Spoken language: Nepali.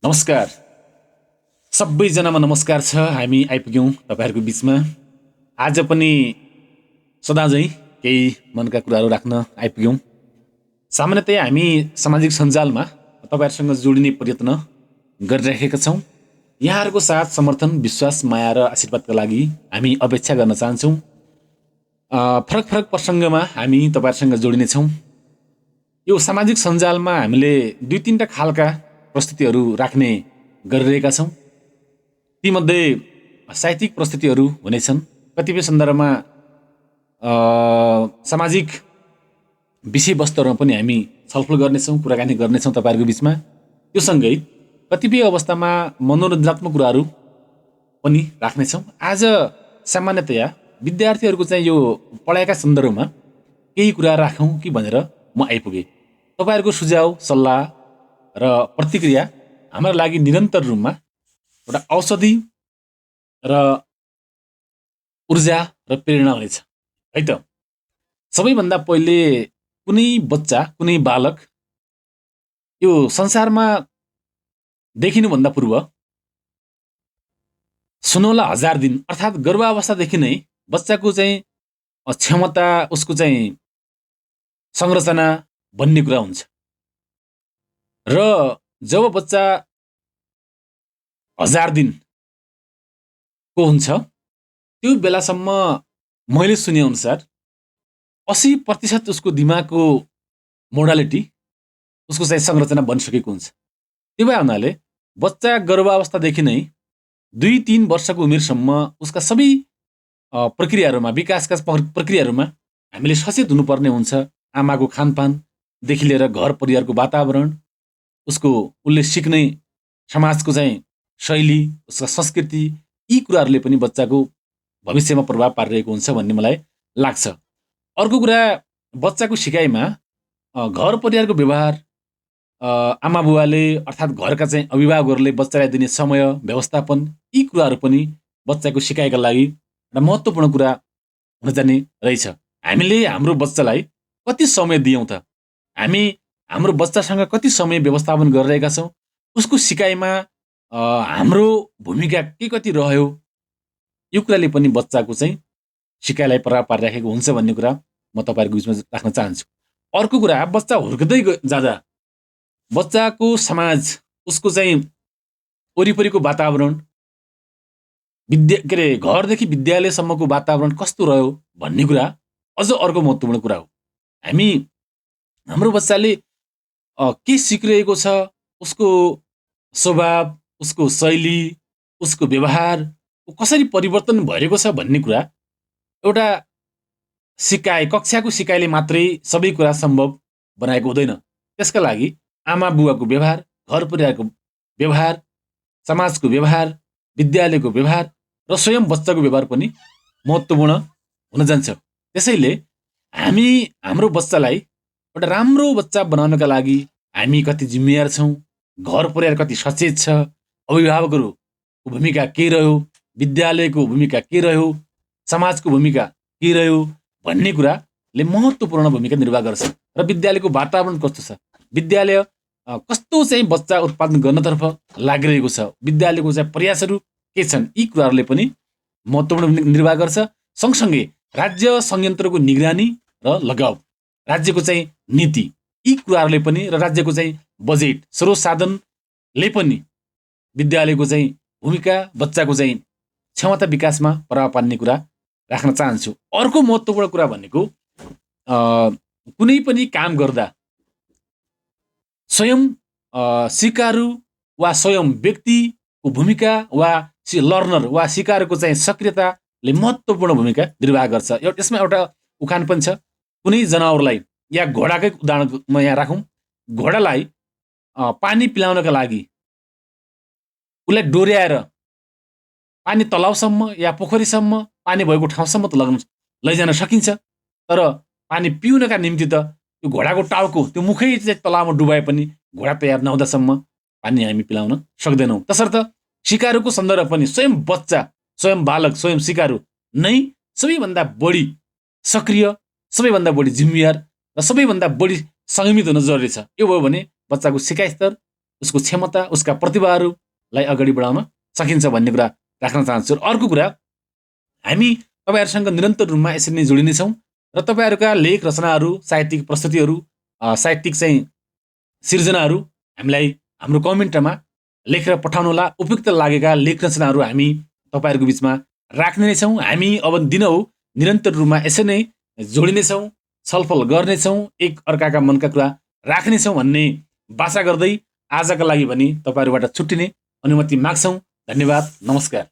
नमस्कार सबैजनामा नमस्कार छ। हामी आइपुग्यौँ तपाईँहरूको बिचमा। आज पनि सदाझैँ केही मनका कुराहरू राख्न आइपुग्यौँ। सामान्यतया हामी सामाजिक सञ्जालमा तपाईँहरूसँग जोडिने प्रयत्न गरिरहेका छौँ। यहाँहरूको साथ, समर्थन, विश्वास, माया र आशीर्वादका लागि हामी अपेक्षा गर्न चाहन्छौँ। फरक फरक प्रसङ्गमा हामी तपाईँहरूसँग जोडिनेछौँ। यो सामाजिक सञ्जालमा हामीले 2-3टा खालका प्रस्तुतिहरू राख्ने गरिरहेका छौँ। तीमध्ये साहित्यिक प्रस्तुतिहरू हुनेछन्। कतिपय सन्दर्भमा सामाजिक विषयवस्तुहरूमा पनि हामी छलफल गर्नेछौँ, कुराकानी गर्नेछौँ तपाईँहरूको बिचमा। त्यो सँगै कतिपय अवस्थामा मनोरञ्जनात्मक कुराहरू पनि राख्नेछौँ। आज सामान्यतया विद्यार्थीहरूको चाहिँ यो पढाइका सन्दर्भमा केही कुरा राखौँ कि भनेर म आइपुगेँ। तपाईँहरूको सुझाव, सल्लाह र प्रतिक्रिया हाम्रो लागि निरन्तर रूपमा एउटा औषधि र ऊर्जा र प्रेरणा हुनेछ है त। सबैभन्दा पहिले कुनै बच्चा, कुनै बालक यो संसारमा देखिनुभन्दा पूर्व 16,000 दिन अर्थात् गर्भावस्थादेखि नै बच्चाको चाहिँ क्षमता, उसको चाहिँ संरचना भन्ने कुरा हुन्छ। र जब बच्चा 1000 दिनको हुन्छ त्यो बेलासम्म मैले सुने अनुसार 80% उसको दिमागको मोडालिटी, उसको चाहिँ संरचना बनिसकेको हुन्छ। त्यो भए हुनाले बच्चा गर्भावस्थादेखि नै 2-3 वर्षको उमेरसम्म उसका सबै प्रक्रियाहरूमा, विकासका प्रक्रियाहरूमा हामीले सचेत हुनुपर्ने हुन्छ। आमाको खानपानदेखि लिएर घर परिवारको वातावरण, उसले सिक्ने समाजको चाहिँ शैली, उसका संस्कृति, यी कुराहरूले पनि बच्चाको भविष्यमा प्रभाव पारिरहेको हुन्छ भन्ने मलाई लाग्छ। अर्को कुरा, बच्चाको सिकाइमा घर परिवारको व्यवहार, आमा बुवाले अर्थात् घरका चाहिँ अभिभावकहरूले बच्चालाई दिने समय व्यवस्थापन, यी कुराहरू पनि बच्चाको सिकाइका लागि एउटा महत्त्वपूर्ण कुरा हुन जाने रहेछ। हामीले हाम्रो बच्चालाई कति समय दियौँ त? हामी हाम्रो बच्चासँग कति समय व्यवस्थापन गरिरहेका छौँ? उसको सिकाइमा हाम्रो भूमिका के कति रह्यो? यो कुराले पनि बच्चाको चाहिँ सिकाइलाई प्रभाव पारिराखेको हुन्छ भन्ने कुरा म तपाईँहरूको बिचमा राख्न चाहन्छु। अर्को कुरा, बच्चा हुर्कदै जाँदा बच्चाको समाज, उसको चाहिँ वरिपरिको वातावरण, घरदेखि विद्यालयसम्मको वातावरण कस्तो रह्यो भन्ने कुरा अझ अर्को महत्त्वपूर्ण कुरा हो। हाम्रो बच्चाले के सिकिरहेको छ, उसको स्वभाव, उसको शैली, उसको व्यवहार कसरी परिवर्तन भइरहेको छ भन्ने कुरा एउटा कक्षाको सिकाइले मात्रै सबै कुरा सम्भव बनाएको हुँदैन। त्यसका लागि आमा बुवाको व्यवहार, घर परिवारको व्यवहार, समाजको व्यवहार, विद्यालयको व्यवहार र स्वयं बच्चाको व्यवहार पनि महत्त्वपूर्ण हुन जान्छ। त्यसैले हामी हाम्रो बच्चालाई एउटा राम्रो बच्चा बनाउनका लागि हामी कति जिम्मेवार छौँ, घर परिवार कति सचेत छ, अभिभावकहरूको भूमिका के रह्यो, विद्यालयको भूमिका के रह्यो, समाजको भूमिका के रह्यो भन्ने कुराले महत्त्वपूर्ण भूमिका निर्वाह गर्छ। र विद्यालयको वातावरण कस्तो छ, विद्यालय कस्तो चाहिँ बच्चा उत्पादन गर्नतर्फ लागिरहेको छ, विद्यालयको चाहिँ प्रयासहरू के छन्, यी कुराहरूले पनि महत्त्वपूर्ण भूमिका निर्वाह गर्छ। सँगसँगै राज्य संयन्त्रको निगरानी र लगाव, राज्यको चाहिँ नीति, यी कुराहरूले पनि र राज्यको चाहिँ बजेट, स्रोत साधनले पनि विद्यालयको चाहिँ भूमिका, बच्चाको चाहिँ क्षमता विकासमा प्रभाव पार्ने कुरा राख्न चाहन्छु। अर्को महत्त्वपूर्ण कुरा भनेको कुनै पनि काम गर्दा स्वयं सिकारु वा स्वयं व्यक्तिको भूमिका वा लर्नर वा सिकारको चाहिँ सक्रियताले महत्त्वपूर्ण भूमिका निर्वाह गर्छ। यसमा एउटा उखान पनि छ, कुनै जनावरलाई या घोडाकै उदाहरण म यहाँ राखौँ, घोडालाई पानी पिलाउनका लागि उसलाई डोर्याएर पानी तलाउसम्म या पोखरीसम्म, पानी भएको ठाउँसम्म त लैजान सकिन्छ, तर पानी पिउनका निम्ति त त्यो घोडाको टाउको, त्यो मुखै चाहिँ तलाउमा डुबाए पनि घोडा तयार नहुँदासम्म पानी हामी पिलाउन सक्दैनौँ। तसर्थ सिकारुको सन्दर्भ पनि स्वयं बच्चा, स्वयं बालक, स्वयं सिकारु नै सबैभन्दा बढी सक्रिय, सबैभन्दा बढी जिम्मेवार र सबैभन्दा बढी संयमित हुन जरुरी छ। यो भयो भने बच्चाको सिकाइ स्तर उसको क्षमता, उसका प्रतिभाहरूलाई अगाडि बढाउन सकिन्छ भन्ने कुरा राख्न चाहन्छु। र अर्को कुरा, हामी तपाईँहरूसँग निरन्तर रूपमा यसरी नै जोडिनेछौँ र तपाईँहरूका लेख रचनाहरू, साहित्यिक प्रस्तुतिहरू, साहित्यिक चाहिँ सिर्जनाहरू हामीलाई हाम्रो कमेन्टमा लेखेर पठाउनुहोला। उपयुक्त लागेका लेख रचनाहरू हामी तपाईँहरूको बिचमा राख्ने नै छौँ। हामी अब दिनहु निरन्तर रूपमा यसरी नै जोडिनेछौँ, छलफल गर्नेछौँ, एक अर्काका मनका कुरा राख्नेछौँ भन्ने बाचा गर्दै आजका लागि भने तपाईँहरूबाट छुट्टिने अनुमति माग्छौँ। धन्यवाद, नमस्कार।